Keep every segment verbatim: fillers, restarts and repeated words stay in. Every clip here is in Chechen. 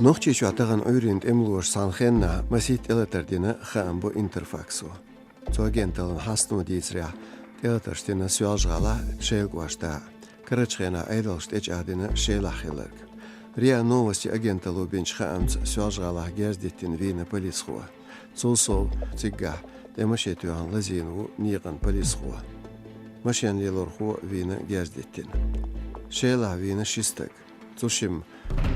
Нохчийчохь тахана Ӏуьйренан тӀемалоша цхьана хеннахь масийтта тӀелатар дина хаам бу Интерфаксо. Цу агенталлин хьастано дийцарехь, тӀелатарш дина Соьлжа-ГӀалахь, Шелан кӀоштахь, карарчу хенахь Ӏедалша тӀечӀагӀдина Шелахь хилларг. РИА Новости агенталло бинчу хаамца Соьлжа-ГӀалахь герз диттина вийна полисхо. Цул сов, циггахь тӀе машен тоьхна лазийна ву некъан полисхо. Машен лелорхо вийна герз диттина. Шелахь вийна ши стаг. Цу шимма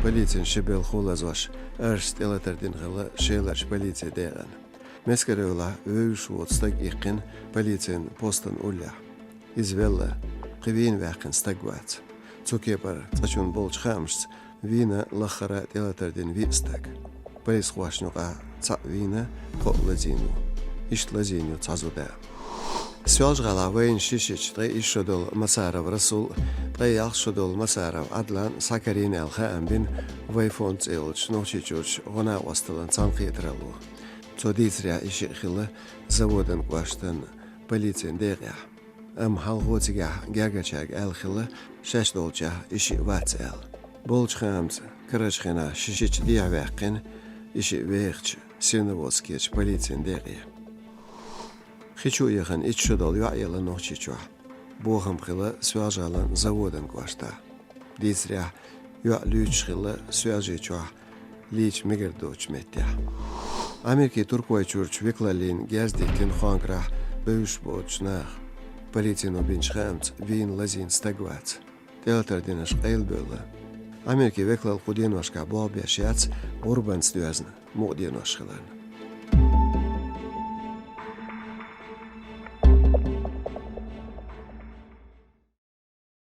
полицин ши белхо лазош, аршца тӀелатар дина хилла Шеларчу полицин декъана. Мескаревлахь вевзаш воцу стаг иккхина полицин постан уллехь. Иза велла, кхин вийна ваьккхина стаг вац. Цу кепара цкъачунна болчу хаамашца, вийна лаххара тӀелатар дина виъ стаг. Полисхошна юкъахь цхьаъ вийна, кхоъ лазийна ву. Иштта лазийна ю цхьа зуда. Соьлжа-ГӀалахь вайна шишачу ткъе исс шо долу Масаров Расул, ткъе ялх шо долу Масаров Ӏадлан схьакарийна аьлла хаам бина «Вай фонд» цӀе йолчу Нохчийчуьрчу гӀо-накъосталлин цхьаьнакхетаралло. Цо дийцарехь, и шиъ хилла Заводан кӀоштан полицин декъехь. Амма хьалхо цигахь гергарчаьрга аьлла хилла, шаьш долчохь и шиъ вац аьлла. Болчу хаамца, карарчу хенахь шишачу дехьаваьккхина и шиъ вехачу Серноводскерчу полицин декъе. Хи чу а яхана, итт шо долу йоӀ елла Нохчийчохь. Бохам хилла Соьлжа-ГӀалан Заводан кӀоштахь. Дийцарехь, йоӀ луьйчуш хилла Соьлжечохь лийча мегар доцучу меттехь. Америкин Туркойчуьрчу векалаллина герз диттина Хонкарахь бевзаш боцучу наха. Полицино бинчу хаамца, вийна лазийна стаг вац. ТӀелатар динарш къайлабевлла. Америкин векалалла кху деношкахь болх беш яц гӀурбанца доьзна мукъа денош хиларна.